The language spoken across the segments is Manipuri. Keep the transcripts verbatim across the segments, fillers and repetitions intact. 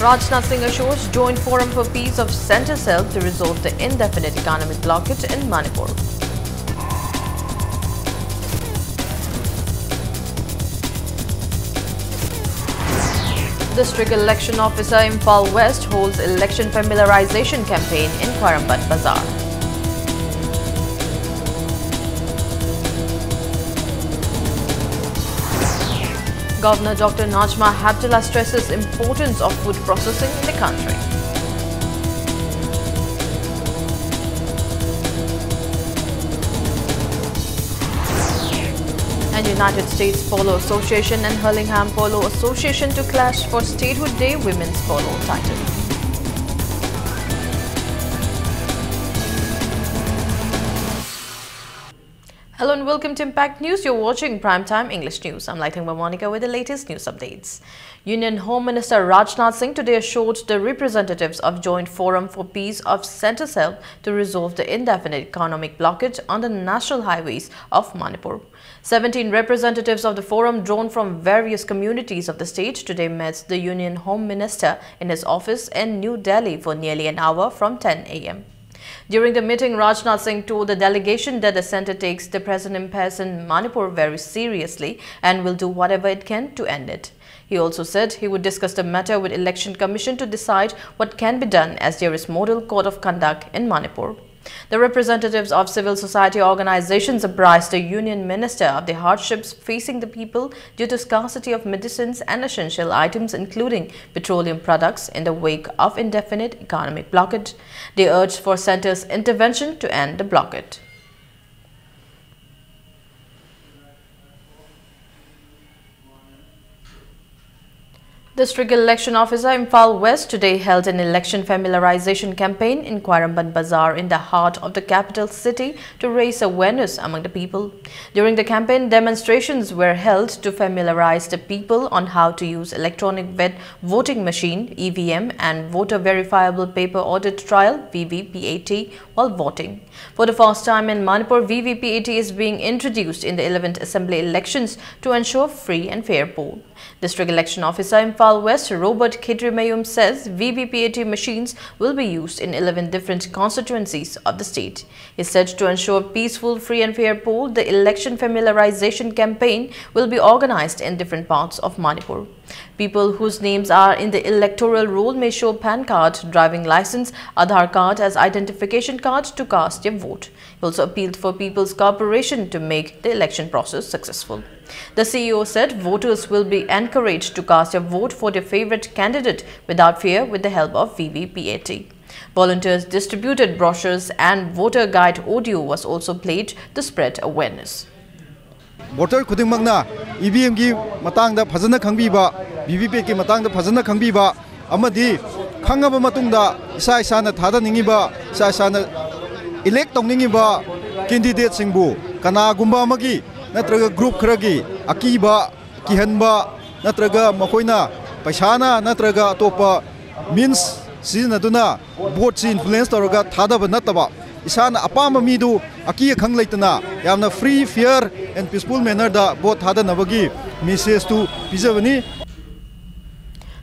Rajnath Singh assures Joint Forum for Peace of Centre Self to resolve the indefinite economic blockade in Manipur. District Election Officer, Imphal West holds election familiarization campaign in Khwairamband Bazar. Governor Doctor Najma Heptulla stresses importance of food processing in the country. And United States Polo Association and Hurlingham Polo Association to clash for Statehood Day Women's Polo title. Hello and welcome to Impact News. You're watching Primetime English News. I'm Laithangba Monica with the latest news updates. Union Home Minister Rajnath Singh today assured the representatives of Joint Forum for Peace of Centre Self to resolve the indefinite economic blockage on the national highways of Manipur. Seventeen representatives of the forum, drawn from various communities of the state, today met the Union Home Minister in his office in New Delhi for nearly an hour from ten a m. During the meeting, Rajnath Singh told the delegation that the centre takes the present impasse in Manipur very seriously and will do whatever it can to end it. He also said he would discuss the matter with Election Commission to decide what can be done, as there is model code of conduct in Manipur. The representatives of civil society organizations apprised the Union Minister of the hardships facing the people due to scarcity of medicines and essential items, including petroleum products, in the wake of indefinite economic blockade. They urged for centre's intervention to end the blockade. District Election Officer, Imphal West, today held an election familiarization campaign in Khwairamband Bazar in the heart of the capital city to raise awareness among the people. During the campaign, demonstrations were held to familiarize the people on how to use electronic vet voting machine, E V M, and voter verifiable paper audit trail, V V P A T, while voting. For the first time in Manipur, V V P A T is being introduced in the eleventh Assembly elections to ensure free and fair poll. District Election Officer, Imphal West, Robert Khitrimayum says V V P A T machines will be used in eleven different constituencies of the state. He said to ensure peaceful, free and fair poll, the election familiarization campaign will be organized in different parts of Manipur. People whose names are in the electoral roll may show PAN card, driving license, Aadhaar card as identification card to cast their vote. He also appealed for people's cooperation to make the election process successful. The C E O said voters will be encouraged to cast a vote for their favorite candidate without fear with the help of V V P A T. Volunteers distributed brochures and voter guide audio was also played to spread awareness. Voter ꯈꯨꯗꯤꯡꯃꯛꯅ ꯏ ꯚꯤ ꯑꯦꯝꯒꯤ ꯃꯇꯥꯡꯗ ꯐꯖꯅ ꯈꯪꯕꯤꯕ, ꯚꯤ ꯚꯤ ꯄꯦꯠꯀꯤ ꯃꯇꯥꯡꯗ ꯐꯖꯅ ꯈꯪꯕꯤꯕ ꯑꯃꯗꯤ ꯈꯪꯉꯕ ꯃꯇꯨꯡꯗ ꯏꯁꯥ ꯏꯁꯥꯅ ꯊꯥꯗꯅꯤꯡꯉꯤꯕ, ꯏꯁꯥ ꯏꯁꯥꯅ ꯏꯂꯦꯛ ꯇꯧꯅꯤꯡꯉꯤꯕ ꯀꯦꯟꯗꯤꯗꯦꯠꯁꯤꯡꯕꯨ ꯀꯅꯥꯒꯨꯝꯕ ꯑꯃꯒꯤ ꯅꯠꯇ꯭ꯔꯒ ꯒ꯭ꯔꯨꯞ ꯈꯔꯒꯤ ꯑꯀꯤꯕ, ꯀꯤꯍꯟꯕ ꯅꯠꯇ꯭ꯔꯒ ꯃꯈꯣꯏꯅ ꯄꯩꯁꯥꯅ ꯅꯠꯇ꯭ꯔꯒ ꯑꯇꯣꯞꯄ ꯃꯤꯟꯁ ꯁꯤꯖꯤꯟꯅꯗꯨꯅ ꯚꯣꯠꯁꯤ ꯏꯟꯐ꯭ꯂꯨꯌꯦꯟꯁ ꯇꯧꯔꯒ ꯊꯥꯗꯕ ꯅꯠꯇꯕ, ꯏꯁꯥꯅ ꯑꯄꯥꯝꯕ ꯃꯤꯗꯨ ꯑꯀꯤ ꯑꯈꯪ ꯂꯩꯇꯅ ꯌꯥꯝꯅ free, fair and peaceful manner ꯗ ꯚꯣꯠ ꯊꯥꯗꯅꯕꯒꯤ ꯃꯦꯁꯦꯖꯇꯨ ꯄꯤꯖꯕꯅꯤ꯫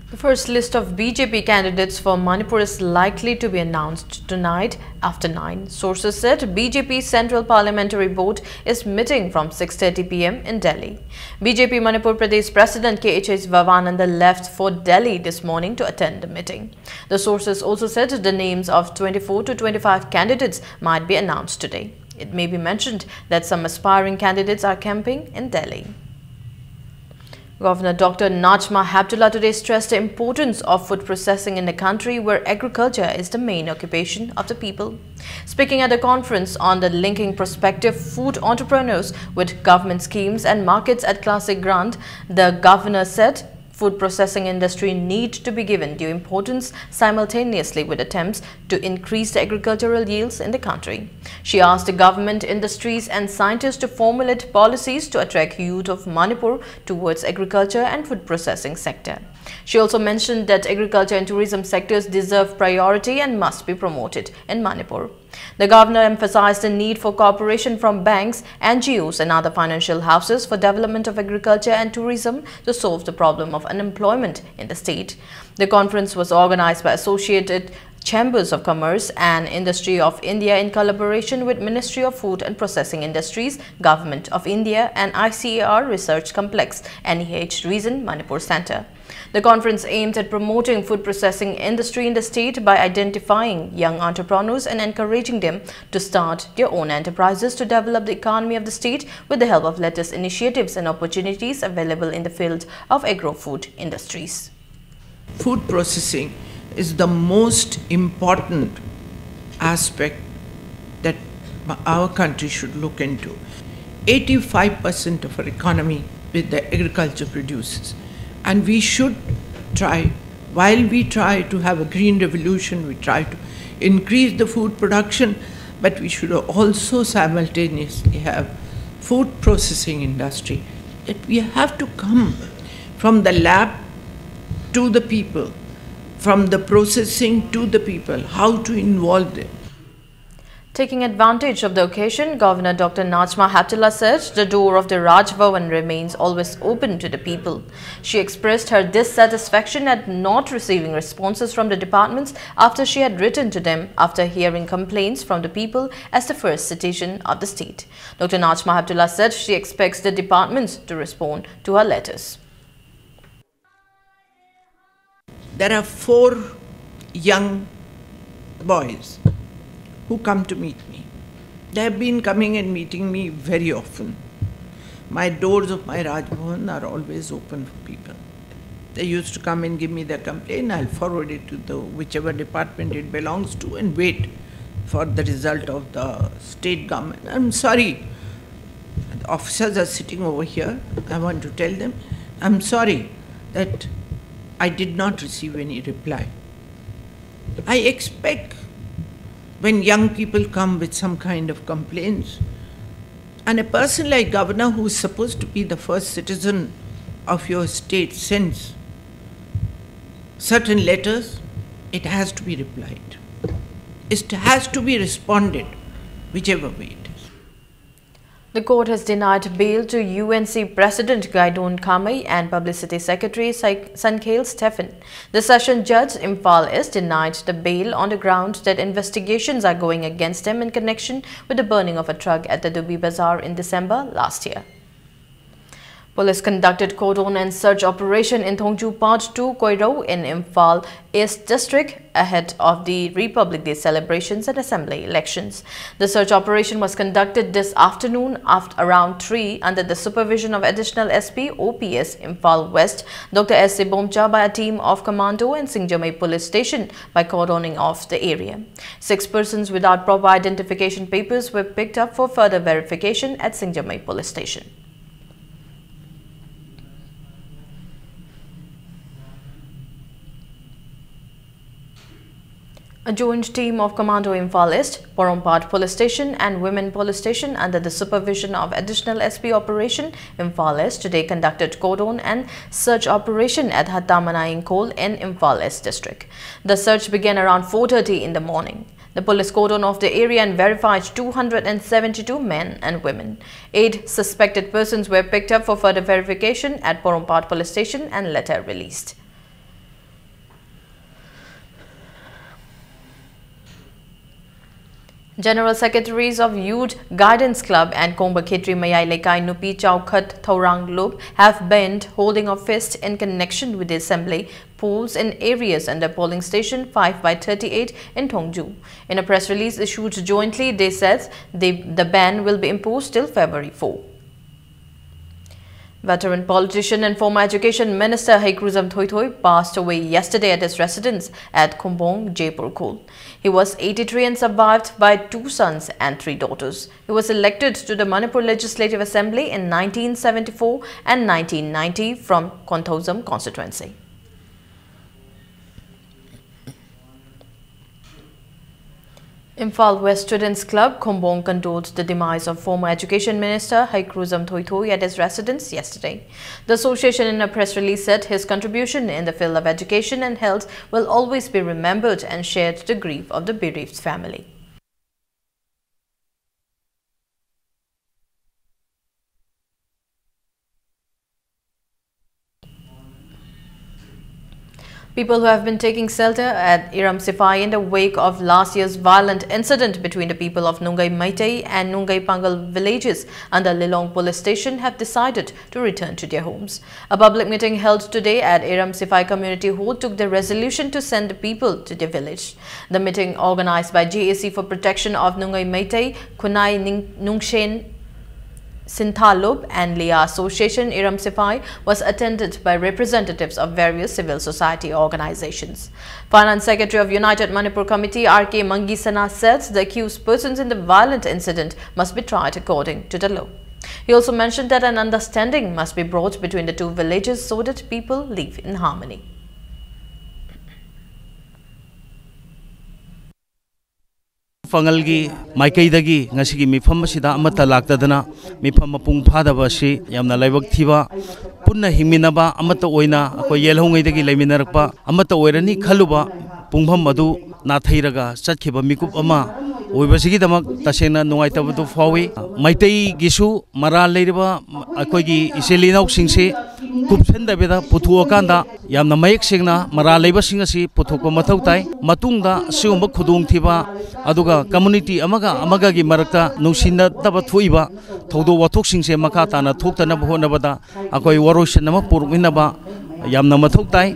The first list of B J P candidates for Manipur is likely to be announced tonight after nine. Sources said B J P Central Parliamentary Board is meeting from six thirty P M in Delhi. B J P Manipur Pradesh President K H S Vavananda left for Delhi this morning to attend the meeting. The sources also said the names of twenty-four to twenty-five candidates might be announced today. It may be mentioned that some aspiring candidates are camping in Delhi. Governor Doctor Najma Heptulla today stressed the importance of food processing in a country where agriculture is the main occupation of the people. Speaking at a conference on the Linking Prospective Food Entrepreneurs with Government Schemes and Markets at Classic Ground, the governor said food processing industry need to be given due importance simultaneously with attempts to increase the agricultural yields in the country. She asked the government, industries and scientists to formulate policies to attract youth of Manipur towards agriculture and food processing sector. She also mentioned that agriculture and tourism sectors deserve priority and must be promoted in Manipur. The governor emphasized the need for cooperation from banks, N G Os, and other financial houses for development of agriculture and tourism to solve the problem of unemployment in the state. The conference was organized by Associated Chambers of Commerce and Industry of India in collaboration with Ministry of Food and Processing Industries, Government of India, and I C A R Research Complex, N E H Region Manipur Center. The conference aims at promoting food processing industry in the state by identifying young entrepreneurs and encouraging them to start their own enterprises to develop the economy of the state with the help of latest initiatives and opportunities available in the field of agro-food industries. Food processing is the most important aspect that our country should look into. Eighty-five percent of our economy with the agriculture produces, and we should try, while we try to have a green revolution, we try to increase the food production, but we should also simultaneously have food processing industry. That we have to come from the lab to the people, from the processing to the people, how to involve them. Taking advantage of the occasion, Governor Doctor Najma Heptulla said the door of the Raj Bhavan remains always open to the people. She expressed her dissatisfaction at not receiving responses from the departments after she had written to them after hearing complaints from the people as the first citizen of the state. Doctor Najma Heptulla said she expects the departments to respond to her letters. There are four young boys who come to meet me. They have been coming and meeting me very often. My doors of my Raj Bhavan are always open for people. They used to come and give me their complaint. I'll forward it to the whichever department it belongs to and wait for the result of the state government. I'm sorry, the officers are sitting over here. I want to tell them, I'm sorry that I did not receive any reply. I expect when young people come with some kind of complaints, and a person like governor, who is supposed to be the first citizen of your state, sends Certain letters, it has to be replied. It has to be responded, whichever way it is. The court has denied bail to U N C President Gaidon Khamei and Publicity Secretary Sai- Sankhel Stephen. The session judge, Imphal East, denied the bail on the ground that investigations are going against him in connection with the burning of a truck at the Dubi Bazaar in December last year. Police conducted cordon and search operation in Thongju Part two Koirou in Imphal East District ahead of the Republic Day celebrations and assembly elections. The search operation was conducted this afternoon after around three under the supervision of Additional S P O P S Imphal West, Doctor S C Bomcha, by a team of commando and Singjamei Police Station by cordoning off the area. Six persons without proper identification papers were picked up for further verification at Singjamei Police Station. A joint team of Commando Imphal East, Porompat Police Station and Women Police Station under the supervision of Additional S P Operation Imphal East today conducted cordon and search operation at Hattamana Ingkol in Imphal East District. The search began around four thirty in the morning. The police cordoned off the area and verified two hundred seventy-two men and women. Eight suspected persons were picked up for further verification at Porompat Police Station and later released. General Secretaries of Youth Guidance Club and Kongba Khetri Mayai Lekai Nupi Chaukhat Thourang Lup have banned holding of feast in connection with the assembly polls in areas under polling station five by thirty-eight in Thongju. In a press release issued jointly, they said the, the ban will be imposed till February four. Veteran politician and former Education Minister Heikruzam Thoithoi passed away yesterday at his residence at Khumbong, Jaipur Khul. He was eighty-three and survived by two sons and three daughters. He was elected to the Manipur Legislative Assembly in nineteen seventy-four and nineteen ninety from Konthoujam constituency. Imphal West Students Club, Khumbong, condoled the demise of former Education Minister Haikruzam Thoithoi at his residence yesterday. The association, in a press release, said his contribution in the field of education and health will always be remembered and shared the grief of the bereaved family. People who have been taking shelter at Iram Sifai in the wake of last year's violent incident between the people of Nungai Meitei and Nungai Pangal villages under Lilong police station have decided to return to their homes. A public meeting held today at Iram Sifai Community Hall took the resolution to send the people to their village. The meeting, organized by J A C for Protection of Nungai Meitei, Khunai Ning-, Nungshen Sinthalup and Liya Association Iram Sifai, was attended by representatives of various civil society organizations. Finance Secretary of United Manipur Committee R K Mangisana said the accused persons in the violent incident must be tried according to the law. He also mentioned that an understanding must be brought between the two villages so that people live in harmony. ꯄꯥꯡꯒꯜꯒꯤ ꯃꯥꯏꯀꯩꯗꯒꯤ ꯉꯁꯤꯒꯤ ꯃꯤꯐꯝ ꯑꯁꯤꯗ ꯑꯃꯠꯇ ꯂꯥꯛꯇꯗꯅ ꯃꯤꯐꯝ ꯃꯄꯨꯡ ꯐꯥꯗꯕ ꯑꯁꯤ ꯌꯥꯝꯅ ꯂꯥꯏꯕꯛ ꯊꯤꯕ, ꯄꯨꯟꯅ ꯍꯤꯡꯃꯤꯟꯅꯕ, ꯑꯃꯠꯇ ꯑꯣꯏꯅ ꯑꯩꯈꯣꯏ ꯌꯦꯜꯍꯧꯉꯩꯗꯒꯤ ꯂꯩꯃꯤꯟꯅꯔꯛꯄ ꯑꯃꯠꯇ ꯑꯣꯏꯔꯅꯤ ꯈꯜꯂꯨꯕ ꯄꯨꯡꯐꯝ ꯑꯗꯨ ꯅꯥꯊꯩꯔꯒ ꯆꯠꯈꯤꯕ ꯃꯤꯀꯨꯞ ꯑꯃ ꯑꯣꯏꯕꯁꯤꯒꯤꯗꯃꯛ ꯇꯁꯦꯡꯅ ꯅꯨꯡꯉꯥꯏꯇꯕꯗꯨ ꯐꯥꯎꯏ꯫ ꯃꯩꯇꯩꯒꯤꯁꯨ ꯃꯔꯥꯜ ꯂꯩꯔꯤꯕ ꯑꯩꯈꯣꯏꯒꯤ ꯏꯆꯤꯜ ꯏꯅꯥꯎꯁꯤꯡꯁꯤ ꯀꯨꯞꯁꯟꯗꯕꯤꯗ ꯄꯨꯊꯣꯛꯑꯀꯥꯟꯗ ꯌꯥꯝꯅ ꯃꯌꯦꯛ ꯁꯦꯡꯅ ꯃꯔꯥꯜ ꯂꯩꯕꯁꯤꯡ ꯑꯁꯤ ꯄꯨꯊꯣꯛꯄ ꯃꯊꯧ ꯇꯥꯏ꯫ ꯃꯇꯨꯡꯗ ꯑꯁꯤꯒꯨꯝꯕ ꯈꯨꯗꯣꯡꯊꯤꯕ ꯑꯗꯨꯒ community ꯑꯃꯒ ꯑꯃꯒꯒꯤ ꯃꯔꯛꯇ ꯅꯨꯡꯁꯤꯅꯗꯕ ꯊꯣꯛꯏꯕ ꯊꯧꯗꯣꯛ ꯋꯥꯊꯣꯛꯁꯤꯡꯁꯦ ꯃꯈꯥ ꯇꯥꯅ ꯊꯣꯛꯇꯅꯕ ꯍꯣꯠꯅꯕꯗ ꯑꯩꯈꯣꯏ ꯋꯥꯔꯣꯏꯁꯤꯟ ꯑꯃ ꯄꯨꯔꯛꯃꯤꯟꯅꯕ ꯌꯥꯝꯅ ꯃꯊꯧ ꯇꯥꯏ꯫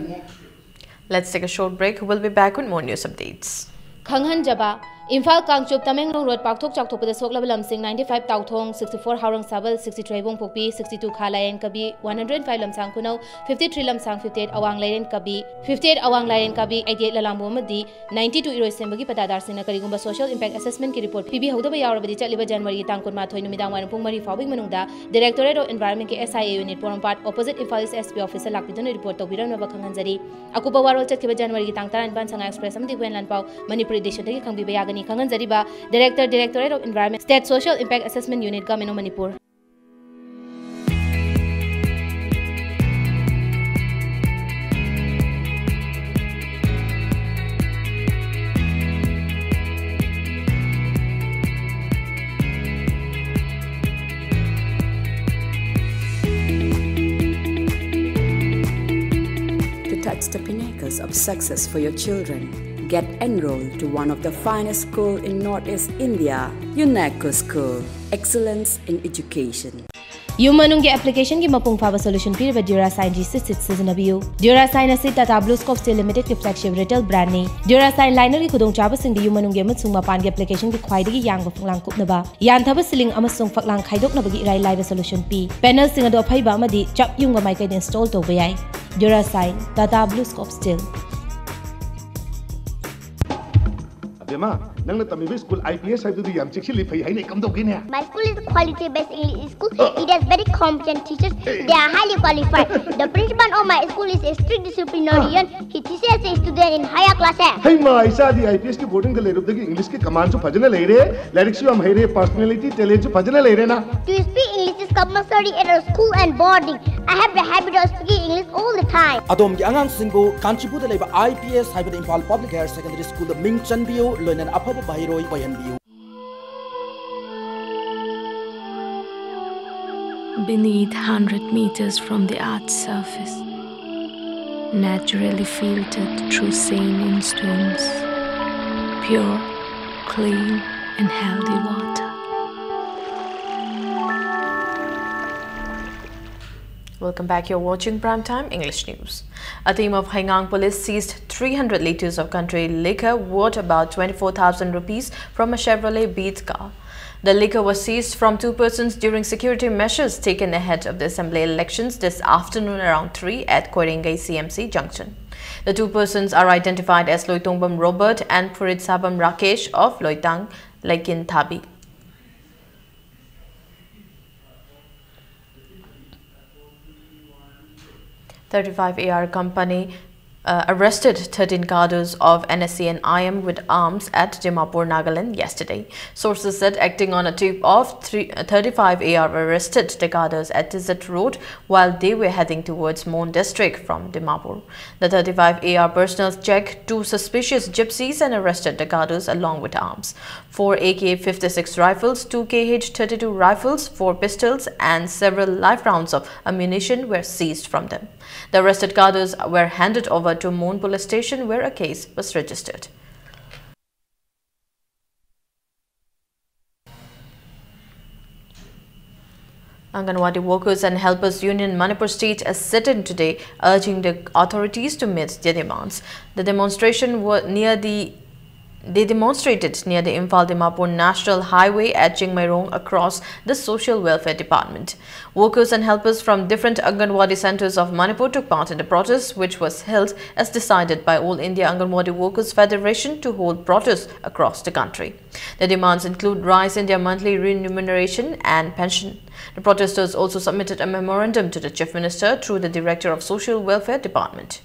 Let's take a short break. We'll be back with more news updates. ꯈꯪꯍꯟꯖꯕ꯫ ꯏꯝꯐꯥꯜ ꯀꯥꯡꯆꯨꯞ ꯇꯃꯦꯡꯂꯣꯡ ꯔꯣꯗ ꯄꯥꯛꯊꯣꯛ ꯆꯥꯎꯊꯣꯛꯄꯗ ꯁꯣꯛꯂꯕ ꯂꯝꯁꯤꯡ ninety five ꯇꯥꯎꯊꯣꯡ, sixty four ꯍꯥꯎꯔꯪ ꯁꯥꯕꯜ, sixty three ꯍꯩꯕꯣꯡꯄꯣꯛꯄꯤ, sixty two ꯈꯥ ꯂꯥꯏꯔꯦꯟ ꯀꯕꯤ, one hundred five ꯂꯝꯁꯥꯡ ꯈꯨꯅꯧ, fifty three ꯂꯝꯁꯥꯡ, fifty eight ꯑꯋꯥꯡ ꯂꯥꯏꯔꯦꯟ ꯀꯕꯤ, fifty eight ꯑꯋꯥꯡ ꯂꯥꯏꯔꯦꯟ ꯀꯕꯤ, eighty eight ꯂꯂꯥꯡꯕꯨ ꯑꯃꯗꯤ ninety two ꯏꯔꯣꯏꯁꯦꯝꯕꯒꯤ ꯄꯇꯥꯗꯥꯔꯁꯤꯡꯅ ꯀꯔꯤꯒꯨꯝꯕ social impact assessment ꯀꯤ report ꯄꯤꯕꯤꯍꯧꯗꯕ ꯌꯥꯎꯔꯕꯗꯤ ꯆꯠꯂꯤꯕ ꯖꯅꯋꯥꯔꯤꯒꯤ ꯇꯥꯡ ꯀꯨꯟꯃꯥꯊꯣꯏ ꯅꯨꯃꯤꯗꯥꯡ ꯋꯥꯏꯔꯝ ꯄꯨꯡ ꯃꯔꯤ ꯐꯥꯎꯕꯒꯤ ꯃꯅꯨꯡꯗ Directorate of Environment ꯀꯤ S I A unit Porompat opposite Imphal East S P office ꯇ ꯂꯥꯛꯄꯤꯗꯨꯅ report ꯇꯧꯕꯤꯔꯝꯅꯕ ꯈꯪꯍꯟꯖꯔꯤ꯫ ꯑꯀꯨꯞꯄ ꯋꯥꯔꯣꯜ ꯆꯠꯈꯤꯕ ꯖꯅꯋꯥꯔꯤꯒꯤ ꯇꯥꯡ ꯇꯔꯥꯅꯤꯄꯥꯟ ꯁꯉꯥꯏ express ꯑꯃꯗꯤ ꯍꯨꯌꯦꯟ ꯂꯥꯟꯄꯥꯎ ꯃꯅꯤꯄꯨꯔ edition ꯗꯒꯤ ꯈꯪꯕꯤꯕ ꯌꯥꯒꯅꯤ꯫ ꯅꯤ ꯈꯪꯍꯟꯖꯔꯤꯕ Director, Directorate of Environment, State Social Impact Assessment Unit, Government of Manipur. To touch the pinnacles of success for your children, get enrolled to one of the finest school in Northeast India, UNESCO School, Excellence in Education. ꯌꯨꯝ ꯃꯅꯨꯡꯒꯤ applicationꯒꯤ ꯃꯄꯨꯡ ꯐꯥꯕ solution ꯄꯤꯔꯤꯕ Durasine G C ꯁꯤꯠ ꯁꯤꯖꯤꯟꯅꯕꯤꯌꯨ꯫ Durasine ꯑꯁꯤ Tata Blue Scope Steel Limitedꯀꯤ flagship retail brandꯅꯤ꯫ Durasine linerꯒꯤ ꯈꯨꯗꯣꯡꯆꯥꯕꯁꯤꯡꯗꯤ ꯌꯨꯝ ꯃꯅꯨꯡꯒꯤ ꯑꯃꯁꯨꯡ ꯃꯄꯥꯟꯒꯤ applicationꯒꯤ ꯈ꯭ꯋꯥꯏꯗꯒꯤ ꯌꯥꯡꯕ ꯐꯛꯂꯥꯡ ꯀꯨꯞꯅꯕ, ꯌꯥꯟꯊꯕ ceiling ꯑꯃꯁꯨꯡ ꯐꯛꯂꯥꯡ ꯈꯥꯏꯗꯣꯛꯅꯕꯒꯤ ꯏꯔꯥꯏ ꯂꯥꯏꯕ solution ꯄꯤ꯫ Panelꯁꯤꯡ ꯑꯗꯨ ꯑꯐꯩꯕ ꯑꯃꯗꯤ ꯆꯞ ꯌꯨꯡꯕ ꯃꯥꯏꯀꯩꯗ install ꯇꯧꯕ ꯌꯥꯏ꯫ Durasine, Tata Blue Scope Steel꯫ ꯑꯕꯦꯝꯃ, ꯅꯪꯅ ꯇꯝꯃꯤꯕ school I P S ꯍꯥꯏꯕꯗꯨꯗꯤ ꯌꯥꯝ ꯆꯦꯛꯁꯤꯜꯂꯤ, ꯐꯩ ꯍꯥꯏꯅ ꯀꯝꯗꯧꯒꯦꯅꯦ? My school is a quality-based English school. It has very competent teachers. They are highly qualified. The principal of my school is a strict disciplinarian. He teaches the student in higher classes. ꯍꯩꯃꯥ, ꯏꯆꯥꯗꯤ I P S ꯀꯤ boardingꯗ ꯂꯩꯔꯨꯕꯗꯒꯤ Englishꯀꯤ commandꯁꯨ ꯐꯖꯅ ꯂꯩꯔꯦ, ꯂꯥꯏꯔꯤꯛꯁꯨ ꯌꯥꯝ ꯍꯩꯔꯦ, personality, talentꯁꯨ ꯐꯖꯅ ꯂꯩꯔꯦꯅ꯫ To speak English is compulsory at our school and boarding. I have the habit of speaking English all the time. ꯑꯗꯣꯝꯒꯤ ꯑꯉꯥꯡꯁꯤꯡꯕꯨ ꯀꯥꯟꯆꯤꯄꯨꯔꯗ ꯂꯩꯕ I P S ꯍꯥꯏꯕꯗ ꯏꯝꯐꯥꯜ Public Higher Secondary Schoolꯗ ꯃꯤꯡ ꯆꯟꯕꯤꯌꯨ, ꯂꯣꯏꯅꯅ ꯑꯐꯕ ꯃꯍꯩꯔꯣꯏ ꯑꯣꯏꯍꯟꯕꯤꯌꯨ꯫ Beneath, hundred meters from the earth's surface, naturally filtered through saline stones, pure, clean, and healthy water. Welcome back. You're watching Prime Time English News. A team of Haigang police seized three hundred liters of country liquor worth about twenty-four thousand rupees from a Chevrolet Beat car. The liquor was seized from two persons during security measures taken ahead of the assembly elections this afternoon around three at Koirengei C M C junction. The two persons are identified as Loitongbam Robert and Puritsabam Rakesh of Loitang, Laikinthabi. Thirty-five A R company uh, arrested thirteen cadres of N S C N I M with arms at Dimapur, Nagaland yesterday. Sources said acting on a tip of three, uh, thirty-five A R arrested the cadres at Tizat Road while they were heading towards Mon district from Dimapur. The thirty-five A R personnel checked two suspicious gypsies and arrested the cadres along with arms. Four A K fifty-six rifles, two K H thirty-two rifles, four pistols, and several live rounds of ammunition were seized from them. The arrested cadres were handed over to Mon Police Station, where a case was registered. Anganwadi Workers and Helpers Union Manipur State is sitting today, urging the authorities to meet their demands. The demonstration were near the they demonstrated near the Imphal Dimapur National Highway at Chingmeirong across the Social Welfare Department. Workers and helpers from different Anganwadi centers of Manipur took part in the protest, which was held as decided by All India Anganwadi Workers Federation to hold protests across the country. The demands include rise in their monthly remuneration and pension. The protesters also submitted a memorandum to the Chief Minister through the Director of Social Welfare Department.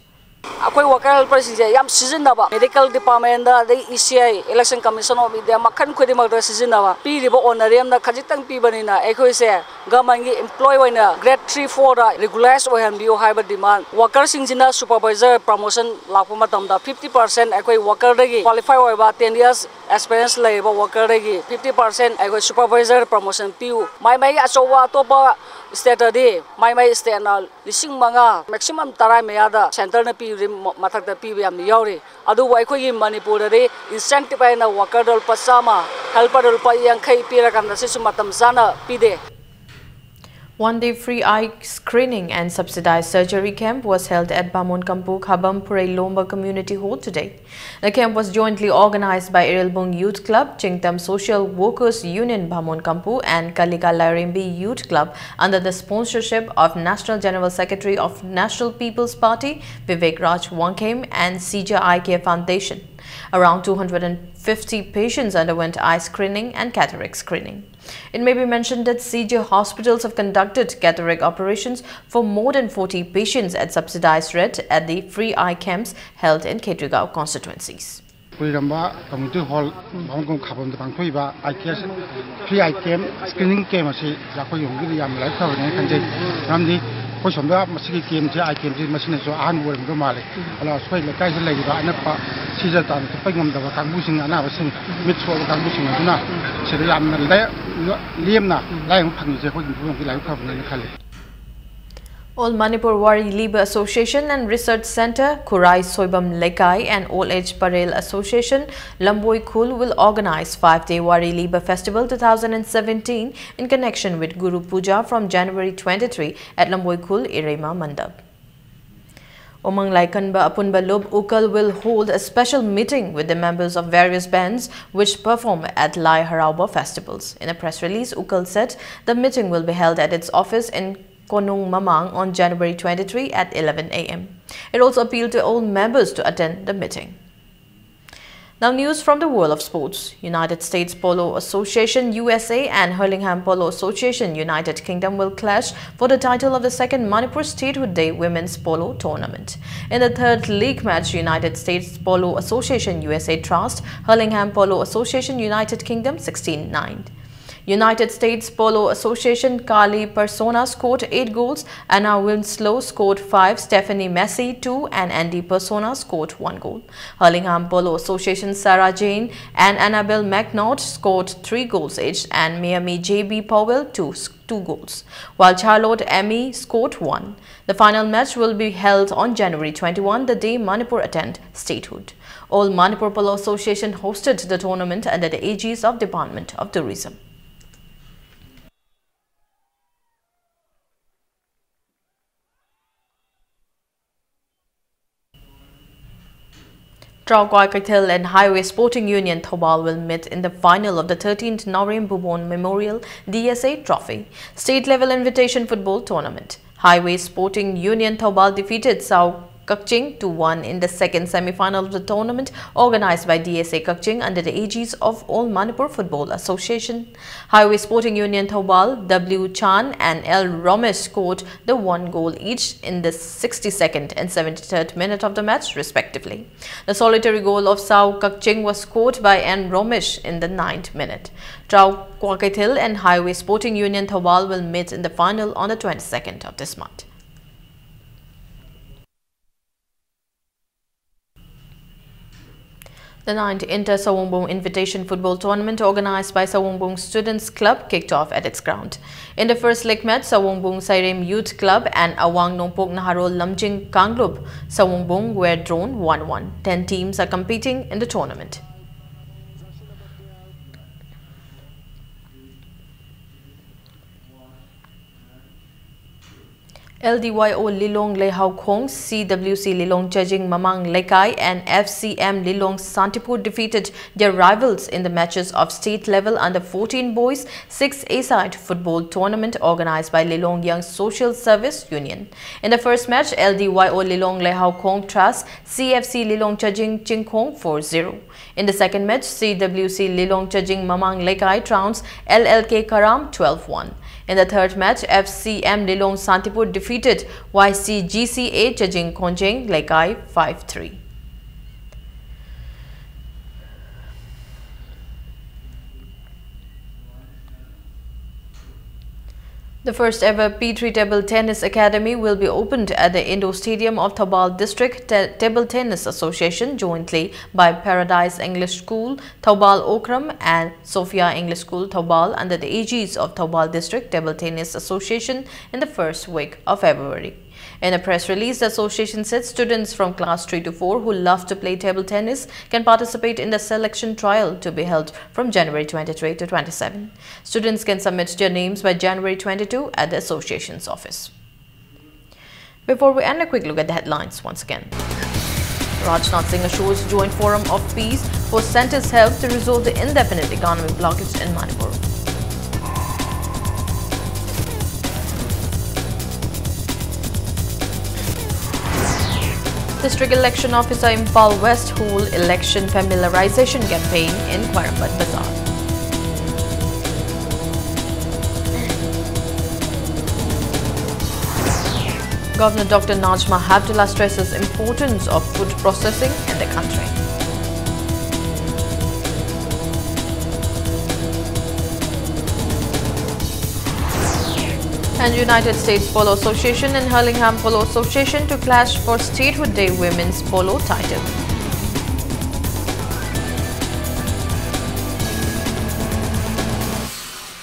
ꯑꯩꯈꯣꯏ ꯋꯥꯀꯔ ꯍꯦꯜꯄꯔꯁꯤꯡꯁꯦ ꯌꯥꯝ ꯁꯤꯖꯤꯟꯅꯕ, ꯃꯦꯗꯤꯀꯦꯜ ꯗꯤꯄꯥꯔꯠꯃꯦꯟꯗ, ꯑꯗꯩ E C I, election commission of India, ꯃꯈꯜ ꯈꯨꯗꯤꯡꯃꯛꯇ ꯁꯤꯖꯤꯟꯅꯕ꯫ ꯄꯤꯔꯤꯕ ꯑꯣꯅꯔꯤꯌꯝꯅ ꯈꯖꯤꯛꯇꯪ ꯄꯤꯕꯅꯤꯅ ꯑꯩꯈꯣꯏꯁꯦ ꯒꯃꯦꯟꯒꯤ ꯑꯦꯝꯄ꯭ꯂꯣꯏ ꯑꯣꯏꯅ ꯒ꯭ꯔꯦꯗ ꯊ꯭ꯔꯤ ꯐꯣꯔꯗ ꯔꯤꯒꯨꯂꯔꯥꯏꯁ ꯑꯣꯏꯍꯟꯕꯤꯌꯨ ꯍꯥꯏꯕ ꯗꯤꯃꯥꯟ꯫ ꯋꯥꯀꯔꯁꯤꯡꯁꯤꯅ ꯁꯨꯄꯔꯚꯥꯏꯖꯔ ꯄ꯭ꯔꯃꯣꯁꯟ ꯂꯥꯛꯄ ꯃꯇꯝꯗ ꯐꯤꯐꯇꯤ ꯄꯥꯔꯁꯦꯟ ꯑꯩꯈꯣꯏ ꯋꯥꯀꯔꯗꯒꯤ, ꯀ꯭ꯋꯥꯂꯤꯐꯥꯏ ꯑꯣꯏꯕ ꯇꯦꯟ ꯌꯔꯁ ꯑꯦꯛꯁꯄꯤꯔꯤꯌꯦꯟꯁ ꯂꯩꯔꯕ ꯋꯥꯀꯔꯗꯒꯤ ꯐꯤꯐꯇꯤ ꯄꯥꯔꯁꯦꯟ ꯑꯩꯈꯣꯏ ꯁꯨꯄꯔꯚꯥꯏꯖꯔ ꯄ꯭ꯔꯃꯣꯁꯟ ꯄꯤꯌꯨ꯫ ꯃꯥꯏ ꯃꯥꯏꯒꯤ ꯑꯆꯧꯕ ꯑꯇꯣꯞꯄ ꯁ꯭ꯇꯦꯠꯇꯗꯤ ꯃꯥꯏ ꯃꯥꯏ ꯁ꯭ꯇꯦꯠꯅ ꯂꯤꯁꯤꯡ ꯃꯉꯥ, ꯃꯦꯛꯁꯤꯃꯝ ꯇꯔꯥ ꯃꯌꯥꯗ ꯁꯦꯟꯇꯔꯅ ꯄꯤꯕꯗꯤ ꯃ-, ꯃꯊꯛꯇ ꯄꯤꯕ ꯌꯥꯝꯅ ꯌꯥꯎꯔꯤ꯫ ꯑꯗꯨꯕꯨ ꯑꯩꯈꯣꯏꯒꯤ ꯃꯅꯤꯄꯨꯔꯗꯗꯤ ꯏꯟꯁꯦꯟꯇꯤꯚ ꯍꯥꯏꯅ ꯋꯥꯀꯔꯗ ꯂꯨꯄꯥ ꯆꯥꯝꯃ, ꯍꯦꯜꯄꯔꯗ ꯂꯨꯄꯥ ꯌꯥꯡꯈꯩ ꯄꯤꯔꯀꯥꯟꯗ ꯁꯤꯁꯨ ꯃꯇꯝ ꯆꯥꯅ ꯄꯤꯗꯦ꯫ One-day free eye screening and subsidized surgery camp was held at Bamon Kampu Khabam Phurei Lomba Community Hall today. The camp was jointly organized by Irelbung Youth Club, Chingtam Social Workers Union Bamon Kampu, and Kalika Lairembi Youth Club under the sponsorship of National General Secretary of National People's Party, Vivek Raj Wangkhim, and Sija Eye Care Foundation. Around two hundred fifty patients underwent eye screening and cataract screening. It may be mentioned that C J hospitals have conducted cataract operations for more than forty patients at subsidized rate at the free eye camps held in Khetrigao constituencies. ꯀꯨꯏꯔꯝꯕ community hall ꯚꯥꯃꯣꯟꯈꯣꯡ ꯈꯥꯕꯝꯗ ꯄꯥꯡꯊꯣꯛꯏꯕ eye care, free eye camp, screening camp ꯑꯁꯤ ꯑꯩꯈꯣꯏ ꯌꯨꯝꯒꯤꯗꯤ ꯌꯥꯝꯅ ꯂꯥꯏꯕꯛ ꯐꯕꯅꯦꯅ ꯈꯟꯖꯩ꯫ ꯃꯔꯝꯗꯤ ꯑꯩꯈꯣꯏ ꯁꯣꯝꯗ ꯃꯁꯤꯒꯤ campꯁꯦ, eye campꯁꯦ ꯃꯁꯤꯅꯁꯨ ꯑꯍꯥꯟꯕ ꯑꯣꯏꯔꯝꯗꯧ ꯃꯥꯜꯂꯦ꯫ ꯑꯗꯣ ꯑꯩꯈꯣꯏ ꯂꯩꯀꯥꯏꯁꯤꯗ ꯂꯩꯔꯤꯕ ꯑꯅꯛꯄ ꯁꯤꯖ ꯇꯥꯟꯅ ꯆꯠꯄ ꯉꯝꯗꯕ ꯀꯥꯡꯕꯨꯁꯤꯡ, ꯑꯅꯥꯕꯁꯤꯡ, ꯃꯤꯠ ꯁꯣꯛꯑꯕ ꯀꯥꯡꯕꯨꯁꯤꯡ ꯑꯗꯨꯅ ꯁꯤꯗ ꯌꯥꯝꯅ ꯂꯦꯝꯅ ꯂꯥꯌꯦꯡꯕ ꯐꯪꯉꯤꯁꯦ ꯑꯩꯈꯣꯏ ꯌꯨꯝꯊꯣꯡ ꯌꯨꯝꯒꯤ ꯂꯥꯏꯕꯛ ꯐꯕꯅꯦꯅ ꯈꯜꯂꯤ꯫ All Manipur Wari Liba Association and Research Center, Khurai Soibam Lekai and Old Age Parel Association, Lamboi Khul will organize five-day Wari Liba Festival two thousand seventeen in connection with Guru Puja from January twenty-three at Lamboi Khul Irema Mandap. Umang Laikanba Apunba Lub Ukal will hold a special meeting with the members of various bands which perform at Lai Harauba festivals. In a press release, Ukal said the meeting will be held at its office in Konung Mamang on January twenty-three at eleven a m. It also appealed to all members to attend the meeting. Now, news from the world of sports. United States Polo Association U S A and Hurlingham Polo Association United Kingdom will clash for the title of the second Manipur Statehood Day Women's Polo Tournament. In the third league match, United States Polo Association U S A trounced Hurlingham Polo Association United Kingdom sixteen nine. United States Polo Association Kali Persona scored eight goals, Anna Winslow scored five, Stephanie Messi two, and Andy Persona scored one goal. Hurlingham Polo Association Sarah Jane and Annabelle McNaught scored three goals each, and Miami J B Powell two, two goals, while Charlotte Emmy scored one. The final match will be held on January twenty-one, the day Manipur attained statehood. All Manipur Polo Association hosted the tournament under the aegis of Department of Tourism. Traokhai Keithel and Highway Sporting Union Thoubal will meet in the final of the thirteenth Naorem Bhuban Memorial D S A Trophy State Level Invitation Football Tournament. Highway Sporting Union Thoubal defeated Sao Kakching two one in the second semi-final of the tournament organized by D S A Kakching under the aegis of All Manipur Football Association. Highway Sporting Union Thoubal, W Chan and L Romesh scored the one goal each in the sixty-second and seventy-third minute of the match, respectively. The solitary goal of Sao Kakching was scored by N Romesh in the ninth minute. Trao Kwakaithel and Highway Sporting Union Thoubal will meet in the final on the twenty-second of this month. The ninth Inter Sawongbung Invitation Football Tournament, organized by Sawongbung Students Club, kicked off at its ground. In the first leg match, Sawongbung Sairem Youth Club and Awang Nongpok Naharol Lamjing Kanglup Sawongbung were drawn one one. Ten teams are competing in the tournament. L D Y O Lilong Leihaukhong, C W C Lilong Chajing Mamang Leikai, and F C M Lilong Santipur defeated their rivals in the matches of state level under fourteen boys six A-side football tournament organized by Lilong Young Social Service Union. In the first match, L D Y O Lilong Leihaukhong trounced C F C Lilong Chajing Chingkhong four zero. In the second match, C W C Lilong Chajing Mamang Leikai trounced L L K Karam twelve one. In the third match, F C M Lilong Santipur defeated Y C G C A Chajing Khonjeng Leikai five three. The first ever P three Table Tennis Academy will be opened at the Indoor Stadium of Thoubal District Te- Table Tennis Association, jointly by Paradise English School Thoubal Okram and Sophia English School Thoubal, under the aegis of Thoubal District Table Tennis Association, in the first week of February. In a press release, the association said students from class three to four who love to play table tennis can participate in the selection trial to be held from January twenty-three to twenty-seven. Students can submit their names by January twenty-two at the association's office. Before we end, a quick look at the headlines once again. Rajnath Singh assures Joint Forum of Peace for centre's help to resolve the indefinite economic blockage in Manipur. District Election Officer, Imphal West, hold election familiarization campaign in Khwairamband Bazar. Governor Doctor Najma Heptulla stresses importance of food processing in the country. And United States Polo Association and Hurlingham Polo Association to clash for Statehood Day Women's Polo title.